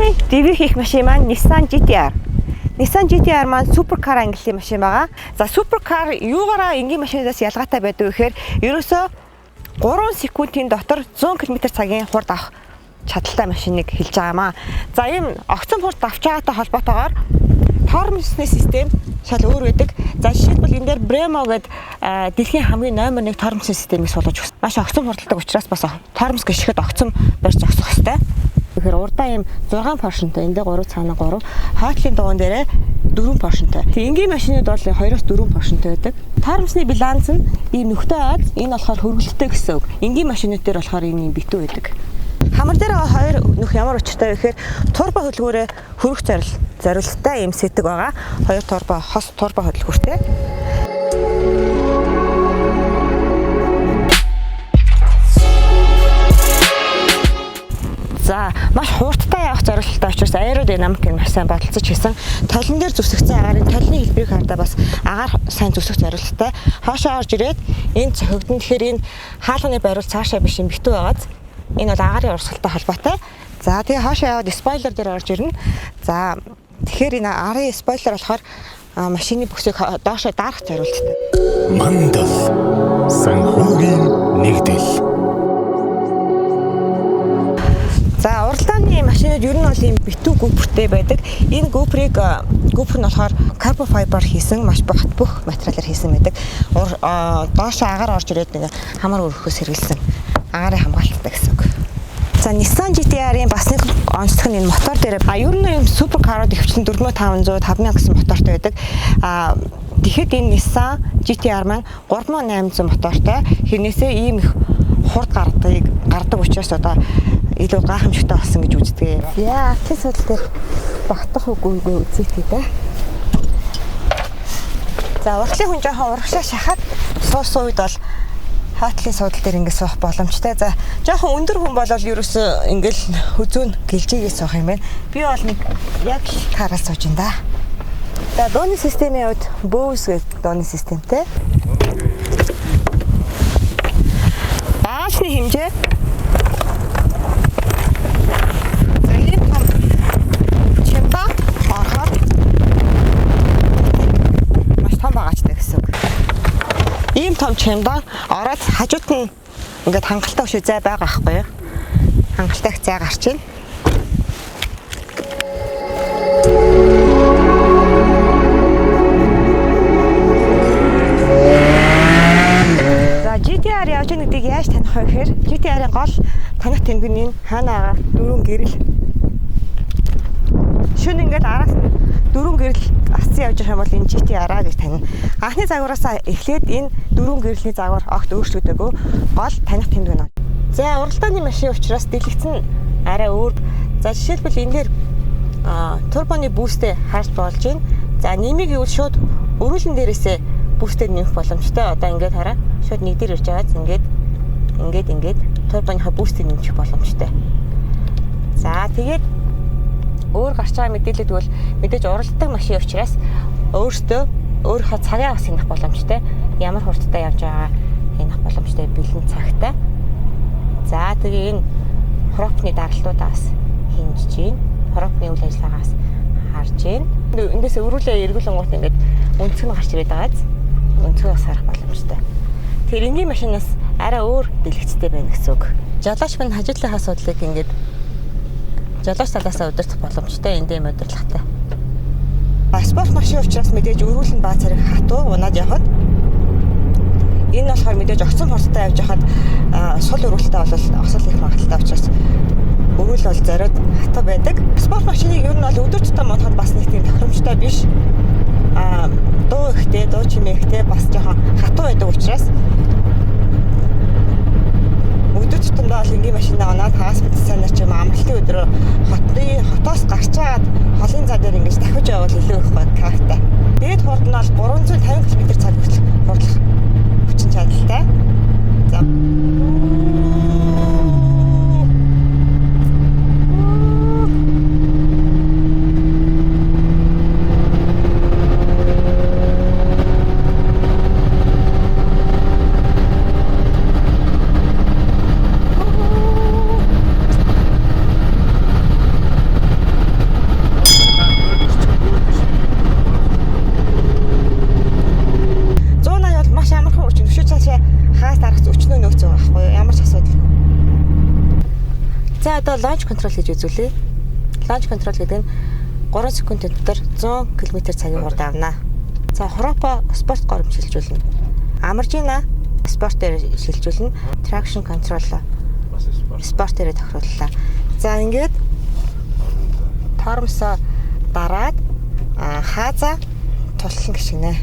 Өнөөдрийн review хийх машин маань Nissan GT-R. Nissan GT-R маань supercar ангиллын машин байгаа. За, supercar юугаараа энгийн машинаас ялгаатай байдаг вэ гэхээр ерөөсөө 3 секундын дотор 100 км цагийн хурд авах чадaltaй машиныг хэлж байгаа юм аа. За, ийм огцом хурд авч байгаатай холбоотойгоор тормозны систем шал өөр байдаг. За, жишээлбэл, энэ дээр Brembo гэдэг дэлхийн хамгийн номер 1 тормозны системийг суулгаж өгсөн. Маш огцом хурдладаг учраас бас тормоз гიშгэхэд огцом барьж зогсох хэрэгтэй. Тэгэхээр урдаа ийм 6 поршинтой, энд 3, цаана 3, хойтлын дугуйн дээрээ 4 поршинтой. Тэг энгийн машинууд бол 2-оос 4 поршинтой байдаг. Тормозны баланс нь ийм нөхтэй байгаад, энэ болохоор хөргөлттэй гэсэн үг. Энгийн машинууд дээр болохоор энэ ийм битүү байдаг. Хамар дээр байгаа хоёр нүх ямар учиртай вэ гэхээр турбо хөдөлгөөрөө хөрөх зорилттой ийм сэтг байгаа. Хоёр турбо, хос турбо хөдөлгөөртэй. За, маш хурдтай явах зорилттой учраас аэродинамик нь маш сайн бодолцож хийсэн. Толон дээр зүсгцэн агаарын толны хэлбэрийг хардаа бас агаар сайн зүсэх зорилттой. Хоошоо орж ирээд энэ цохигдсон. Тэгэхээр энэ хаалганы бариул цаашаа биш, юм битүү байгааз. Энэ бол агаарын урсгалтай холбоотой. За, тэгээ хоошоо яваад spoiler дээр орж ирнэ. За, тэгэхээр энэ арын spoiler болохоор машины бүсийг доошоо дарах зорилттой. Мандал санхүүгийн нэгдэл. За, уралдааны машинууд ер нь бол ийм битүү гүпртэй байдаг. Энэ гүприйг, гүпр нь болохоор carbon fiber хийсэн, маш бат бөх материалаар хийсэн байдаг. Доошоо агаар орж ирээд нэг хамар өрөхөөс сэргийлсэн, агаарын хамгаалттай гэсэн үг. За, Nissan GT-R-ийн бас нэг онцлог нь энэ мотор дээр. А ер нь юм super car-ууд ихэвчлэн 4500, 5000 гэсэн мотортой байдаг. А тэгэхэд энэ Nissan GT-R маань 3800 мотортой. Хэрнээсээ ийм их хурд гардаг учраас одоо илүү гайхамшигтай болсон гэж үздэг. Яа, ардын суудал дээр багтах үгүй үгүй үзье дээ. За, уртлын хүн жоохон урагшаа шахаад суусан үед бол хойтлын суудал дээр ингэ суух боломжтой. За, жоохон өндөр хүн бол ерөөсөө ингээл хөзөөн гэлжээгээ суух юм байна. Би бол нэг яг л таарал сууж ин да. За, дууны системийн хувьд Bose гэдэг дууны системтэй. Баашны хэмжээ. За, ийм том чемодан орохоор маш том багажтай гэсэн үг. Ийм том чемодан ороод хажууд нь ингээд хангалттай өшөө зай байгаа байхгүй юу? Хангалттай их зай гарч байна. За, GTR явж байгаа гэдгийг яаж таних вэ гэхээр GTR-ын гол таних тэмдэг нь энэ хойно байгаа дөрвөн гэрэл. Шөнө ингээд араас нь дөрвөн гэрэл асцсан явж байгаа юм бол энэ GTR-а гэж танина. Анхны загвараас эхлээд энэ дөрвөн гэрлийн загвар огт өөрчлөгдөөгүй, гол таних тэмдэг нь. За, уралдааны машин учраас дэлгэц нь арай өөр. За, жишээлбэл, энэ дээр турбоны boost ээ харж болж байна. За, нэмийг гэвэл шууд өрүүлэн дээрээсээ boost ээ нэмэх боломжтой. Одоо ингээд хараа. Шууд нэг дээр ирж байгаа. Ингээд ингээд ингээд турбоныхоо boost ийг нэмчих боломжтой. За, тэгээд өөр гарч байгаа мэдээлэлд бол мэдээж уралддаг машин учраас өөртөө өөрийнхөө цагаа бас хянах боломжтой. Ямар хурдтай явж байгаа хянах боломжтой, бэлэн цагтай. За, тэгээ энэ хропны даралтуудаа бас хэмжиж гин. Хропны үйл ажиллагаас харж гин. Эндээс өрүүлээ эргүүлэн гут ингээд өнцөг нь гарч ирээд байгааз өнцгөө бас харах боломжтой. Тэгэхээр энгийн машинаас арай өөр дэлгэцтэй байна гэсэн үг. Жолооч минь хажуудлынхаа суудлыг ингээд жолооч талаасаа удирдах боломжтой, энд юм удирдлагатай. Спорт машин учраас мэдээж өрүүлэн баа цариг хатуу унаад явхад, энэ болохоор мэдээж огцом хурдтай явж байхад сул өрүүлэлтэй бол осол их магадлалтай учраас өрүүл бол зориуд хатуу байдаг. Спорт машиныг ер нь бол өдөр тутам унахад бас нэг тийм тохиромжтой биш. А дуу ихтэй, дуу чимээ ихтэй, бас жоохон хатуу байдаг учраас өдөр тутамдаа бол энгийн машинаа унаад хагас мэт сайнаар ч юм амралтын өдрөө хотоос гарч агаад холын зам дээр ингэж давхиж явбал илүү их гоё кайфтай. Дээд хурд нь бол 350 км цаг хүртэл хурдлах хүчин чадалтай. За, Одоо launch control хийж үзүүлье. Launch control гэдэг нь 3 секунд дотор 100 км цагийн хурд авна. За, хуруугаа спорт горимд шилжүүлнэ. Амарж байна. Спорт дээр шилжүүлнэ. Traction control спорт дээр тохирууллаа. За, ингээд тормосоо дараад хааза туллан гიშгэнэ.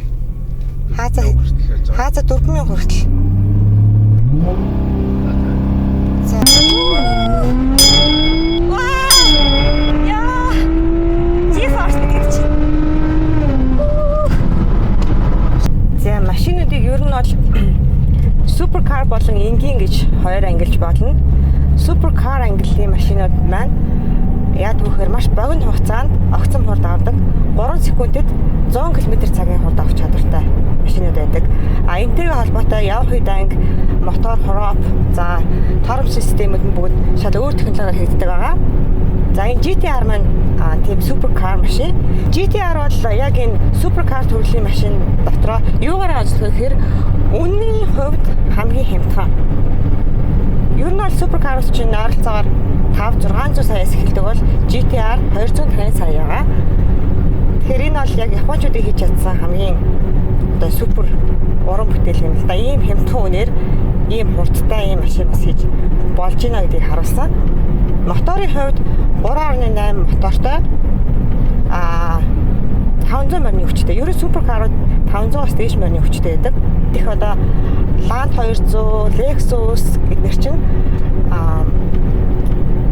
Хааза хааза 4000 хүртэл. За. Вау! Яа! G-force гэдэг чинь. За, машинуудыг ер нь бол supercar болон энгийн гэж хоёр ангилж болно. Supercar ангиллын машинууд маань яг түүхээр маш богино хугацаанд огцом хурд авдаг. 3 секундэд 100 км цагийн хурд авах чадвартай машинууд байдаг. А энэтэйгээ холбоотой явах үед анги, мотор, хурууп, за, тормоз системүүд нь бүгд шал өөр технологиор хийгддэг байгаа. За, энэ GTR маань тийм supercar машин. GTR бол яг энэ supercar төрлийн машин дотроо юугаараа онцлог гэхээр үнийн хувьд хамгийн хямдхан. Ер нь бол supercar чинь ойролцоогоор 5 600 саяас эхэлдэг бол GTR 250 сая байгаа. Тэгэхээр энэ бол яг японочдын хийж чадсан хамгийн одоо супер уран бүтээл юм л да. Ийм хямдхан үнээр ийм хурдтай ийм машин бас хийж болж байна гэдгийг харуулсан. Моторын хувьд 3.8 мотортой, 500 морины хүчтэй. Ерөн supercar ууд 500-аас дээш морины хүчтэй байдаг. Тех одоо Land 200, Lexus эднэр чинь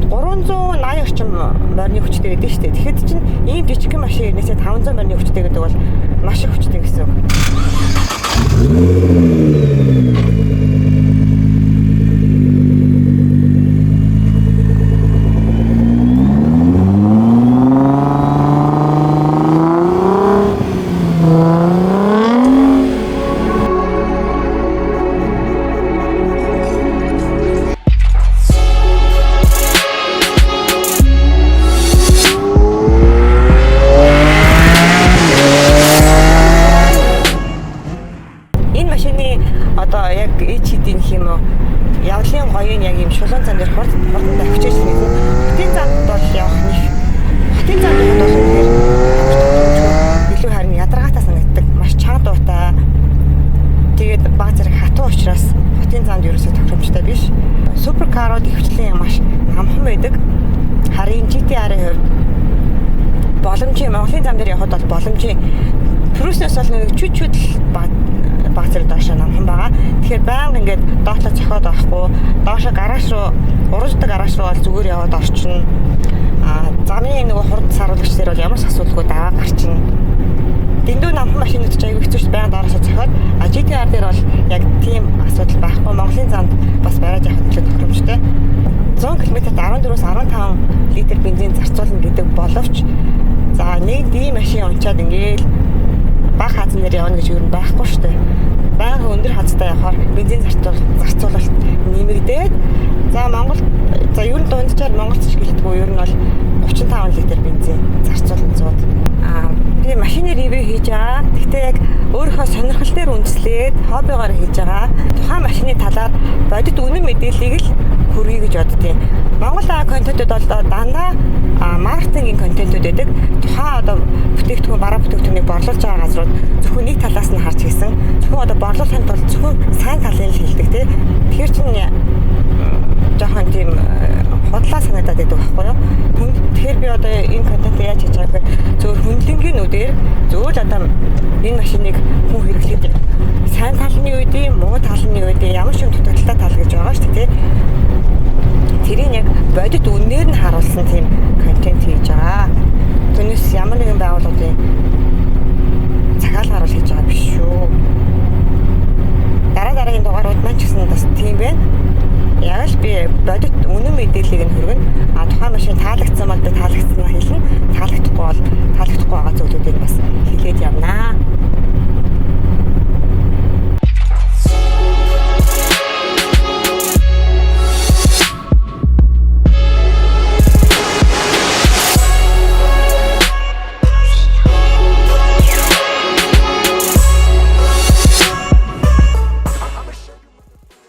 380 орчим морины хүчтэй гэдэг шүү дээ. Тэгэхэд чинь ийм жижигхэн машин ирнээсээ 500 морины хүчтэй гэдэг бол маш их хүчтэй гэсэн үг. Энэ машины одоо яг HED гэх юм уу, явдлын гоё нь яг юм шулуун зам дээр хурд хурдан давхиж нэгэн. Хотын замд бол явах нэг, хотын замд явахад бол үнэхээр илүү харин ядаргаатай санагддаг. Маш чанга дуутай. Тэгээд баг зэрэг хатуу учраас хотын замд ерөөсөө тохиромжтой биш. Supercar ууд ихэвчлэн маш намхан байдаг. Харин GTR-ын хувьд боломжийн Монголын зам дээр явхад бол боломжийн Prius-наас бол нэг чүт чүт л баг зэрэг доошоо намхан байгаа. Тэгэхээр байнга ингээд доотлоо цохиод байхгүй. Доошоо гараж руу, урагшдаг гараж руу бол зүгээр яваад орчино. А замын нөгөө хурд саруулагч дээр бол ямар ч асуудалгүй даваа гарчна. Дэндүү намхан машинууд ч аягүй хэцүү шүү, байнга доороосоо цохиод. А GTR дээр бол яг тийм асуудал байхгүй. Монголын замд бас бариад явахад нэлээд тохиромжтой. 100 км-т 14-өөс 15 литр бензин зарцуулна гэдэг боловч за, нэг ийм машин унчаад ингээл бага хаазан дээр явна гэж юу юм байхгүй шүү дээ. Байнга өндөр хазтай явахаар бензин зарцуулалт нэмэгдээд, за, Монгол, за, ер нь дунджаар Монгол ч гэлтгүй ер нь бол 35 литр бензин зарцуулна зууд. Би машины review хийж байгаа. Гэхдээ яг өөрийнхөө сонирхол дээр үндэслээд хоббигоор хийж байгаа. Тухайн машины талаар бодит үнэн мэдээллийг л хүргэе гэж боддгийн. Монгол контентууд бол дандаа маркетингийн контентууд байдаг. Тухайн одоо бүтээгдэхүүн, бараа бүтээгдэхүүнийг борлуулж байгаа газрууд зөвхөн нэг талаас нь харж хийсэн. Зөвхөн одоо борлуулахын тулд зөвхөн сайн талыг л хэлдэг, тий. Тэгэхээр чинь жоохон тийм худлаа санагдаад байдаг байхгүй юу? Тэгэхээр би одоо энэ контентыг яаж хийж байгаа гэхээр зөвхөн хүндлэнгийн нүдээр зөвхөн л одоо энэ машиныг хүн хэрэглээд сайн тал нь юу гэдэг, муу тал нь юу гэдэг, ямар ч юм дутагдалтай тал гэж байгаа шүү дээ, тий. Тэрийг яг бодит үннээр нь харуулсан тийм контент хийж байгаа. Түүнээс ямар нэгэн байгууллагын захиалгаар бол хийж байгаа биш шүү. Дараа дараагийн дугаарууд маань ч гэсэн бас тийм байна. Яг л би бодит үнэн мэдээллийг нь хүргэнэ. А тухайн машин таалагдсан бол би таалагдсанаа хэлнэ. Таалагдахгүй бол таалагдахгүй байгаа зүйлүүдийг бас хэлээд явнаа.